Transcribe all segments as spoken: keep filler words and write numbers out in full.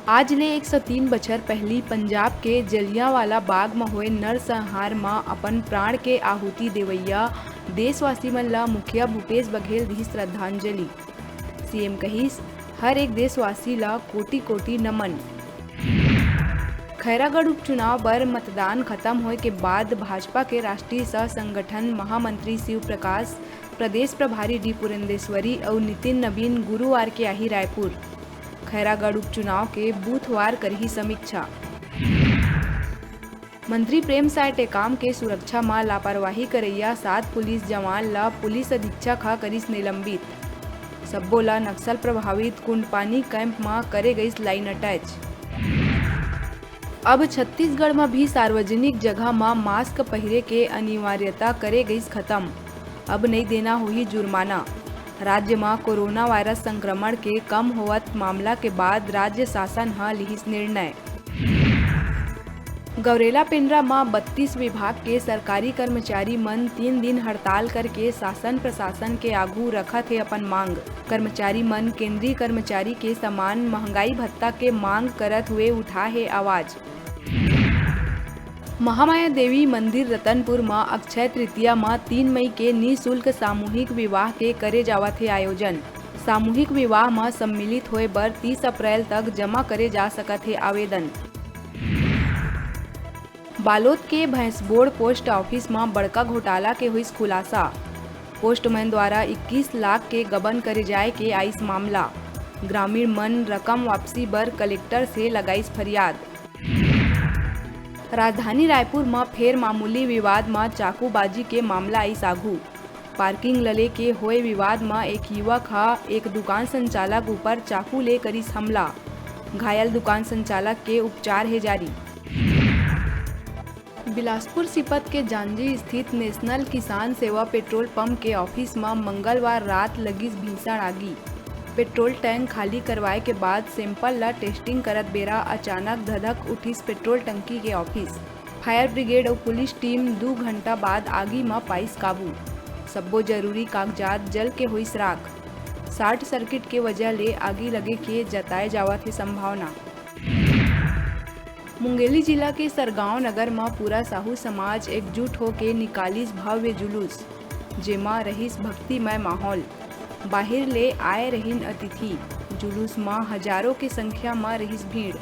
आज ले एक सौ तीन बछर पहिली पंजाब के जलियांवाला बाग म होए नरसंहार म अपन प्राण के आहुति देवइया देशवासी मन ल मुखिया भूपेश बघेल दिहिस श्रद्धांजलि। सीएम कहिस, हर एक देशवासी ल कोटि-कोटि नमन। खैरागढ़ उपचुनाव बर मतदान खत्म होए के बाद भाजपा के राष्ट्रीय सह संगठन महामंत्री शिव प्रकाश, प्रदेश प्रभारी डी पुरंदेश्वरी अउ नितिन नबीन गुरुवार के आही रायपुर। खैरागढ़ उपचुनाव के बूथवार करही समीक्षा। मंत्री प्रेम साय टेकाम के सुरक्षा म लापरवाही करइया सात पुलिस जवान ल पुलिस अधीक्षक ह करिस निलंबित। सब्बो ल नक्सल प्रभावित कुंडपानी कैंप म करे गइस लाइन अटैच। अब छत्तीसगढ़ म भी सार्वजनिक जगह म मास्क पहिरे के अनिवार्यता करे गइस खत्म। अब नइ देना होही जुर्माना। राज्य म कोरोना वायरस संक्रमण के कम होवत मामला के बाद राज्य शासन ह लिहिस निर्णय। गौरेला पेंड्रा म बत्तीस विभाग के सरकारी कर्मचारी मन तीन दिन हड़ताल करके शासन प्रशासन के आघू रखत हे अपन मांग। कर्मचारी मन केंद्रीय कर्मचारी के समान महंगाई भत्ता के मांग करत हुए उठा हे आवाज। महामाया देवी मंदिर रतनपुर म अक्षय तृतीया म तीन मई के निशुल्क सामूहिक विवाह के करे जावत हे आयोजन। सामूहिक विवाह म सम्मिलित होए बर तीस अप्रैल तक जमा करे जा सकत हे आवेदन। बालोद के भैंसबोड़ पोस्ट ऑफिस म बड़का घोटाला के होइस खुलासा। पोस्टमैन द्वारा इक्कीस लाख के गबन करे जाए के आइस मामला। ग्रामीण मन रकम वापसी बर कलेक्टर से लगाइस फरियाद। राजधानी रायपुर म फेर मामूली विवाद म चाकूबाजी के मामला आइस आघू। पार्किंग ल लेके होए विवाद म एक युवक ह एक दुकान संचालक ऊपर चाकू ले करिस हमला। घायल दुकान संचालक के उपचार हे जारी। बिलासपुर सिपत के जांजी स्थित नेशनल किसान सेवा पेट्रोल पंप के ऑफिस म मंगलवार रात लगिस भीषण आगी। पेट्रोल टैंक खाली करवाए के बाद सैंपल ल टेस्टिंग करत बेरा अचानक धधक उठिस पेट्रोल टंकी के ऑफिस। फायर ब्रिगेड अउ पुलिस टीम दू घंटा बाद आगी म पाइस काबू। सब्बो जरूरी कागजात जल के होइस राख। शॉर्ट सर्किट के वजह ले आगी लगे के जताए जावत हे संभावना। मुंगेली जिला के सरगांव नगर म पूरा साहू समाज एकजुट होके निकालिस भव्य जुलूस, जेमा रहिस भक्तिमय माहौल। बाहिर ले आए रहिन अतिथि। जुलूस म हजारों के संख्या म रहिस भीड़।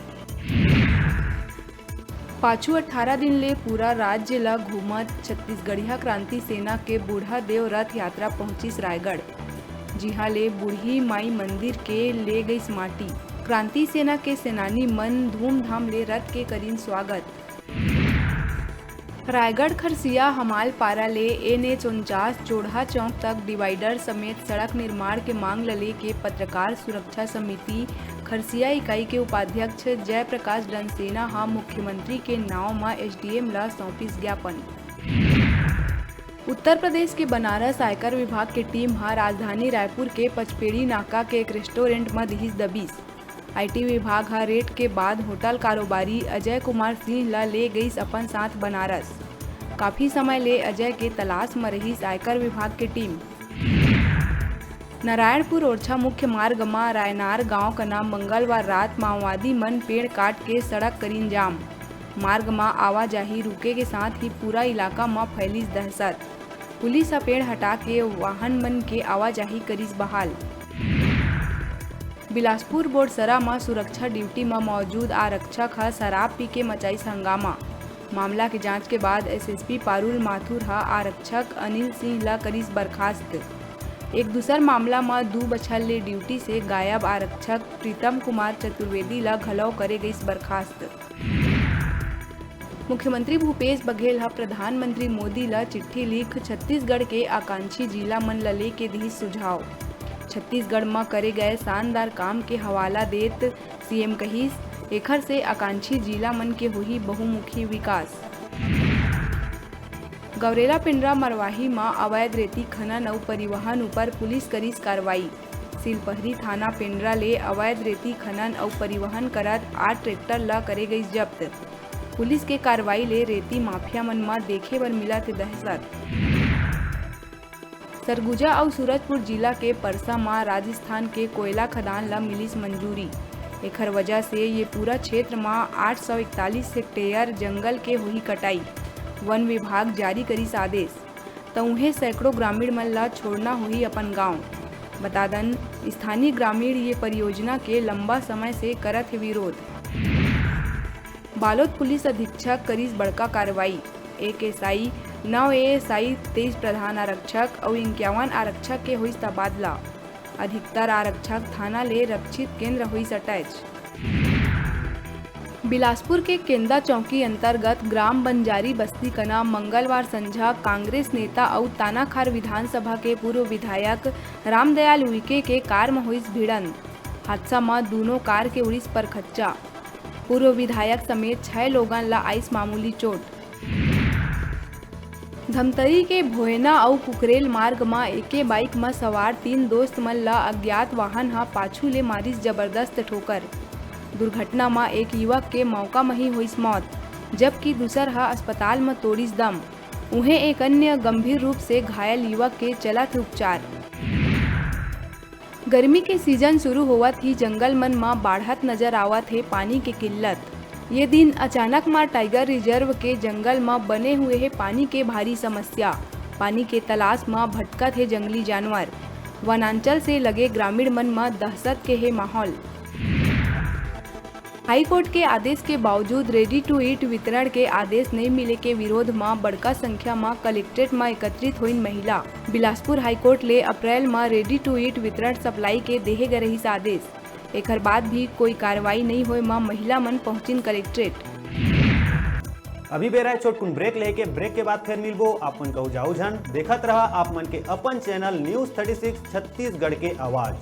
पाछू अट्ठारह दिन ले पूरा राज्य ल घूमत छत्तीसगढ़िया क्रांति सेना के बूढ़ा देव रथ यात्रा पहुंचिस रायगढ़, जिहां ले बूढ़ी माई मंदिर के ले गइस माटी। क्रांति सेना के सेनानी मन धूमधाम ले रथ के करिन स्वागत। रायगढ़ खरसिया हमालपारा ले एनएच उनचास चोड़हा चौक तक डिवाइडर समेत सड़क निर्माण के मांग ल लेके पत्रकार सुरक्षा समिति खरसिया इकाई के उपाध्यक्ष जयप्रकाश डंसेना ह मुख्यमंत्री के नांव म एसडीएम ल सौंपिस ज्ञापन। उत्तर प्रदेश के बनारस आयकर विभाग के टीम ह राजधानी रायपुर के पचपेड़ी नाका के एक रेस्टोरेंट म दिहिस दबिश। आईटी विभाग ह रेड के बाद होटल कारोबारी अजय कुमार सिंह ल ले गइस अपन साथ बनारस। काफी समय ले अजय के तलाश म रहिस आयकर विभाग के टीम। नारायणपुर ओरछा मुख्य मार्ग म रायनार गांव कना मंगलवार रात माओवादी मन पेड़ काट के सड़क करिन जाम। मार्ग म आवाजाही रुके के साथ ही पूरा इलाका म फैलिस दहशत। पुलिस ह पेड़ हटा के वाहन मन के आवाजाही करिस बहाल। बिलासपुर बोरसरा म सुरक्षा ड्यूटी म मौजूद आरक्षक ह शराब पी के मचाइस हंगामा। मामला के जांच के बाद एसएसपी पारुल माथुर ह आरक्षक अनिल सिंह ल करिस बर्खास्त। एक दूसर मामला म दू बछर ले ड्यूटी से गायब आरक्षक प्रीतम कुमार चतुर्वेदी ल घलौ करे गइस बर्खास्त। मुख्यमंत्री भूपेश बघेल ह प्रधानमंत्री मोदी ल चिट्ठी लिख छत्तीसगढ़ के आकांक्षी जिला मन ल लेके दिहिस सुझाव। छत्तीसगढ़ म करे गए शानदार काम के हवाला देत सीएम कहिस, एखर से आकांक्षी जिला मन के होही बहुमुखी विकास। गौरेला पेंड्रा मरवाही म अवैध रेती खनन अउ परिवहन उपर पुलिस करिस कार्रवाई। सिलपहरी थाना पेंड्रा ले अवैध रेती खनन अउ परिवहन करत आठ ट्रैक्टर ल करे गइस जब्त। पुलिस के कार्रवाई ले रेती माफिया मन म देखे बर मिलत हे दहशत। सरगुजा अउ सूरजपुर जिला के परसा म राजस्थान के कोयला खदान ल मिलिस मंजूरी। एखर वजह से ये पूरा क्षेत्र म आठ सौ इकतालीस हेक्टेयर जंगल के होही कटाई। वन विभाग जारी करिस आदेश। त उहें सैकड़ों ग्रामीण मन ला छोड़ना होही अपन गांव। बता दन, स्थानीय ग्रामीण ये परियोजना के लंबा समय से करत हे विरोध। बालोद पुलिस अधीक्षक करिस बड़का कार्रवाई। एक एसआई, नौ एएसआई, तेईस प्रधान आरक्षक अउ इक्यावन आरक्षक के होइस तबादला। अधिकतर आरक्षक थाना ले रक्षित केंद्र होइस अटैच। बिलासपुर के केंदा चौकी अंतर्गत ग्राम बंजारी बस्ती कना मंगलवार संझा कांग्रेस नेता अउ तानाखार विधानसभा के पूर्व विधायक रामदयाल उइके के कार म होइस भिड़ंत। हादसा म दूनों कार के उड़िस परखच्चा। पूर्व विधायक समेत छह लोगन ला आइस मामूली चोट। धमतरी के भोयना अउ कुकरेल मार्ग म एके बाइक म सवार तीन दोस्त मन ल अज्ञात वाहन ह पाछू ले मारिस जबरदस्त ठोकर। दुर्घटना म एक युवक के मौका म ही होइस मौत, जबकि दूसर ह अस्पताल म तोड़िस दम। उहें, एक अन्य गंभीर रूप से घायल युवक के चलत हे उपचार। गर्मी के सीजन शुरू होवत ही जंगल मन म बाढ़त नजर आवत हे पानी के किल्लत। ये दिन अचानक म टाइगर रिजर्व के जंगल म बने हुए हे पानी के भारी समस्या। पानी के तलाश म भटकत हे जंगली जानवर। वनांचल से लगे ग्रामीण मन म दहशत के हे माहौल। हाईकोर्ट के आदेश के बावजूद ready to eat वितरण के आदेश नइ मिले के विरोध म बड़का संख्या म कलेक्ट्रेट म एकत्रित होइन महिला। बिलासपुर हाईकोर्ट ले अप्रैल म ready to eat वितरण सप्लाई के देहे गे रहिस आदेश। एखर बाद भी कोई कार्रवाई नइ होए म महिला मन पहुंचिन कलेक्ट्रेट। अभी बेरा हे छोटकुन ब्रेक लेके, ब्रेक के बाद फेर मिलबो। आप मन कहू जाऊ झन, देखत रहा आप मन के अपन channel news thirty six Chhattisgarh के आवाज।